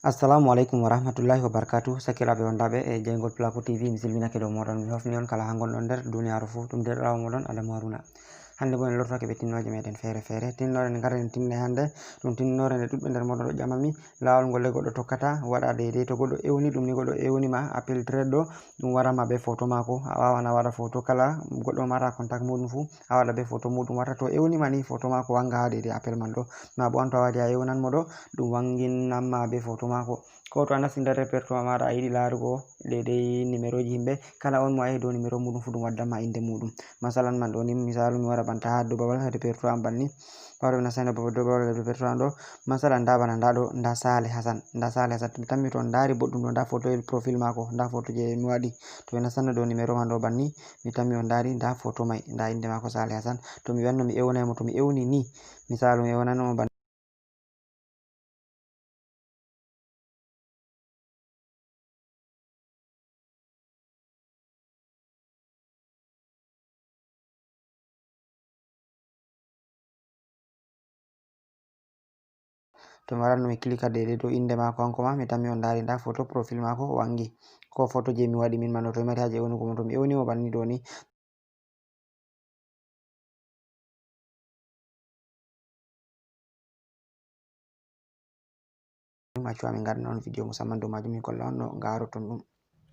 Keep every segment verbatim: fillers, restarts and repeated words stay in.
Assalamu aleykum wa rahmatullahi wa barakatuh. Sakiraaɓe wondaaɓe e jeyngol Placo T V, mi silminake dow mooɗon. Mi hofni on kala haa ngonɗon nder duniyaaru fuu. Ɗum deerɗiraawo mooɗon Adamu Haruna. Hannde boo en lortoke ɓe tinnooje meɗen feere feere. Tinnoore nde ngarɗen tinne hannde, ɗum tinnoore nde ɗuɗɓe nder mooɗon ɗo ƴama mi, laawol ngol le goɗɗo tokkata waɗa deydey. To goɗɗo ewni ɗum ni, goɗɗo ewni ma appel direct ɗo, ɗum waran ma bee foto maako. A waawan a waɗa foto kala goɗɗo mara contact muuɗum fuu, a waɗa bee foto muuɗum. Wata to ewni ma ni, foto maako wanga haa deydey appel man ɗo. Ma bo an to a waɗi a ewnan mo ɗo, ɗum wanginan ma bee foto maako. Ko to a nasti nder répertoire maaɗa, a yiɗi laarugo deydey numéroji yimɓe, kala on mo a yehi dow numéro muuɗum fuu, ɗum waddan ma innde muuɗum. Masalan man ɗo ni, misaalu, mi wara banta haa dow babal répertoire am banni. Ɓaawo mi nastani dow babal répertoire am ɗo, masalan, ndaa bana ndaa ɗo, ndaa Sale Hassan, ndaa Sale Hassan. Mi tammi to on ndaari boɗɗum ɗo, ndaa fotoyel profil maako, ndaa foto jey mi waɗi. To mi nastanno dow numéro man ɗo banni, mi tammi on ndaari, ndaa foto may, ndaa innde maako Sale Hassan. To mi wanno mi ewnay mo, to mi ewni ni, misaalu, mi ewnanno mo banni. To mi waranno mi kilika deydey dow innde maako hanko ma, mi tammi on ndaari ndaa foto profil maako wangi. Ko foto jey mi waɗi min man ɗo, to mi mari haaje ewnugo mo, to mi ewni mo banni ɗo ni. Accu haa min ngaɗana on vidiyo musamman dow maajum, min kolla on no ngaaroton ɗum.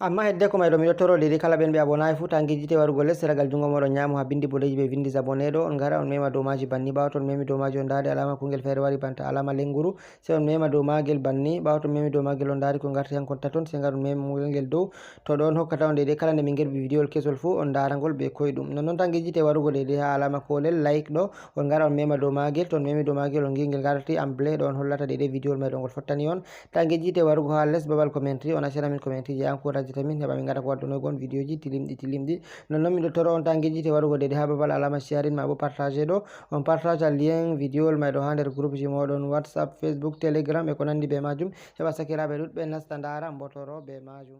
Ammaa hedde ko may ɗo, miɗo toro deydey kala ɓen ɓe abonaay fuu, taa ngejjite warugo les, seragal junngo mooɗon nyaamo haa binndi boɗeeji ɓe winndi abonné ɗo, on ngara on meema dow maaji banni. Ɓaawo to on meemi dow maaji, on ndaari alaama kuungel feere wari banta alaama lennguru, sey on meema dow maagel banni. Ɓaawo to on meemi dow maagel, on ndaari ko ngarti hankon taton, sey ngar on meema ngel dow. To ɗon hokkata on deydey kala nde min ngerɓi vidiyowol kesol fuu, on ndaara ngol bee koyɗum. Nonnon taa ngejjite warugo deydey haa alaama koolel like ɗo, on ngara on meema dow maagel. To on meemi dow maagel, on ngi'i ngel ngarti en bleu ɗo, on hollata deydey vidiyowol may ɗo ngol fottani on. Taa ngejjite warugo haa les babal commentary, on accana min commentary je encourageta min, heɓa min ngaɗa ko waddanoogo on vidiyoji tilimɗi tilimɗi. Nonnon miɗo toro on taa ngejjite warugo deydey haa babal alaama sharing maa bo partage ɗo, on partage lien vidiyowol may ɗo haa nder groupeji mooɗon, WhatsApp, Facebook, Telegram e ko nanndi bee maajum, heɓa sakiraaɓe ɗuɗɓe nasta ndaara, mbotoro bee maajum.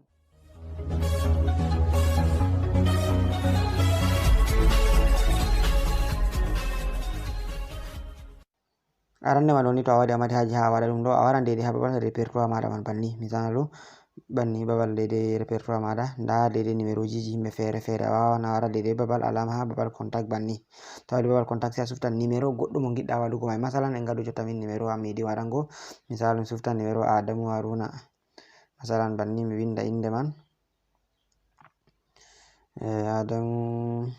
Arannde ma ɗo ni, to a waɗi a mari haaje haa a waɗa ɗum ɗo, a waran deydey haa babal répertoire maaɗa man banni. Misaalu, banni babal deydey répertoire maaɗa, ndaa deydey numéroji yimɓe feere feere. A waawan a wara deydey babal alaama haa babal contact banni. To a waɗi babal contact, sey a sufta numéro goɗɗo mo ngiɗɗa waɗugo may. Masalan, en ngaɗu jotta min numéro am mi yiɗi waɗango. Misaalu, mi sufta numéro Adamu Haruna. Masalan, banni mi winnda innde man. Eh, Adamu.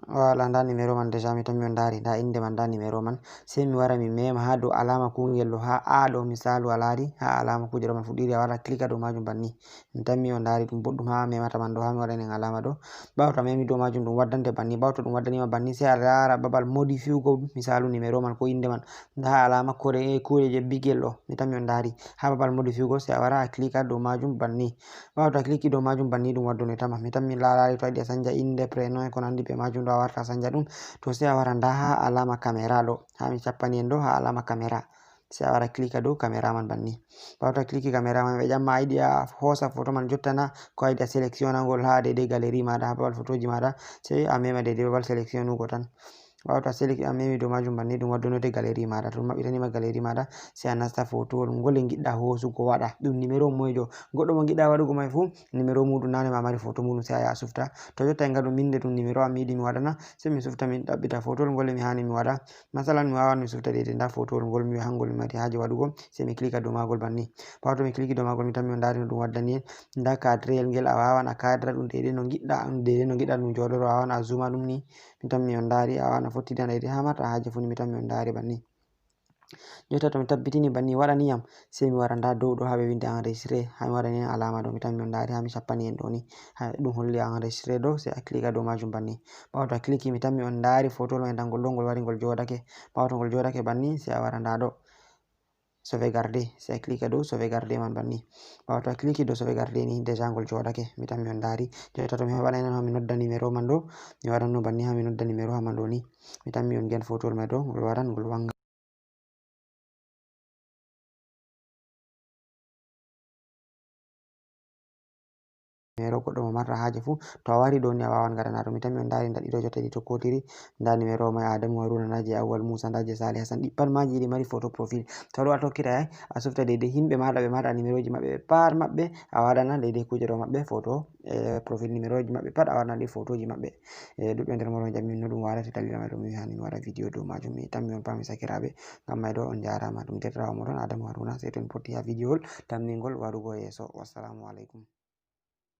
Voilà, ndaa numéro man déjà, mi tammi on ndaari, ndaa innde man, ndaa numéro man. Sey mi wara mi meema haa dow alaama kuungel ɗo, haa A ɗo, misaalu, a laari haa alaama kuuje ɗo man fuɗɗiri, a wara a klika dow maajum banni. Mi tammi on ndaari ɗum boɗɗum haa memata man ɗo, haa mi waɗani en alaama ɗo. Ɓaawo to a meemi dow maajum, ɗum waddante banni. Ɓaawo to ɗum waddani ma banni, sey a laara babal modifiwgo, misaalu, numéro man ko innde man. Ndaa alaama kore-, kuuje je bigel ɗo, mi tammi on ndaari. Haa babal modifiwgo, sey a wara a klika dow maajum banni. Ɓaawo to a kliki dow maajum banni, ɗum waddonoyta ma. Mi tammi laaraali to a yiɗi a sanja innde, prénom e ko nanndi bee maajum ɗo, a warta a sanja ɗum. To sey a wara ndaa haa alaama caméra ɗo, haa mi cappani en ɗo, haa alaama caméra. Sey a wara a klika dow caméra man banni. Ɓaawo to a kliki caméra man, ɓe ƴamma a yiɗi a hoosa foto man jotta na, ko a yiɗi a sélectionna ngol haa deydey galerie maaɗa, haa babal fotoji maaɗa, sey a meema deydey babal sélectionnugo tan. Ɓaawo to a selek-, a meemi dow maajum banni, ɗum waddonoyte galerie maaɗa. To ɗum maɓɓitani ma galerie maaɗa, sey a nasta fotowol ngol ngiɗɗa hoosugo waɗa. Ɗum numéro moyjo. Goɗɗo mo ngiɗɗa waɗugo may fuu, numéro muuɗum naane ma mari foto muuɗum, sey a yaha a sufta. To jotta en ngaɗu min nde ɗum numéro am mi yiɗi mi waɗana, sey mi sufta min ɗaɓɓita fotowol ngol mi haani mi waɗa. Masalan, mi waawan mi sufta deydey ndaa fotowol ngol mi wi'a hangol mi mari haaje waɗugo, sey mi klika dow maagol banni. Ɓaawo to mi kliki dow maagol, mi tammi on ndaari no ɗum waddani en. Ndaa kadreyel ngel, a waawan a kadra ɗum deydey no ngiɗɗa, deydey no ngiɗɗa ɗum jooɗoro, a waawan a zuma ɗum ni. Mi tammi on ndaari, a waawan a fottidana deydey haa marɗa haaje fuu ni, mi tammi on ndaari banni. Jotta to mi tabbitini banni waɗani yam, sey mi wara ndaa dow ɗo haa ɓe winndi enregistré, haa mi waɗani en alaama ɗo, mi tammi on ndaari haa mi cappani en ɗo ni. Haa ɗum holli enregistré ɗo, sey a klika dow maajum banni. Ɓaawo to a kliki, mi tammi on ndaari fotowol may ndaa ngol ɗo, ngol wari ngol jooɗake. Ɓaawo to ngol jooɗake banni, sey a wara ndaa ɗo. Sauvegarde, sey a klika dow sauvegarde man banni. Ɓaawo to a kliki dow sauvegarde ni, déjà ngol jooɗake, mi tammi on ndaari. Jotta to mi heɓanay non haa mi nodda numéro man ɗo, mi waɗanno banni haa mi nodda numéro haa man ɗo ni. Mi tammi on ngi'an fotowol may ɗo, ngol waran, ngol wanga. numéro goɗɗo mo marta haaje fuu. To a wari ɗo ni a wawan gadana to mi tammi on ndari nda ɗiɗo jotta ɗi tokkotiri. Nda numéro mai Adamu Haruna, nda je Awwal Musa, nda je Salih Hassan, ɗi pat maji ɗi mari photo profil. To ɗo a tokkita ai a sufta daidai himɓe maɗa ɓe marta numéroji maɓɓe ɓe pat maɓɓe a waɗana daidai kuje ɗo maɓɓe photo e profil numéroji maɓɓe pat a waɗana ɗi photoji maɓɓe. E ɗuɗɓe nder moɗon jammin no ɗum warata dalila mai ɗum mi hani mi waɗa video dow majum mi tammi on pami sakiraɓe. Ngam mai ɗo on jarama ɗum derɗirawo moɗon Adamu Haruna sey to en potti ha video wol tammingol waɗugo yeeso. Wassalamu alaikum.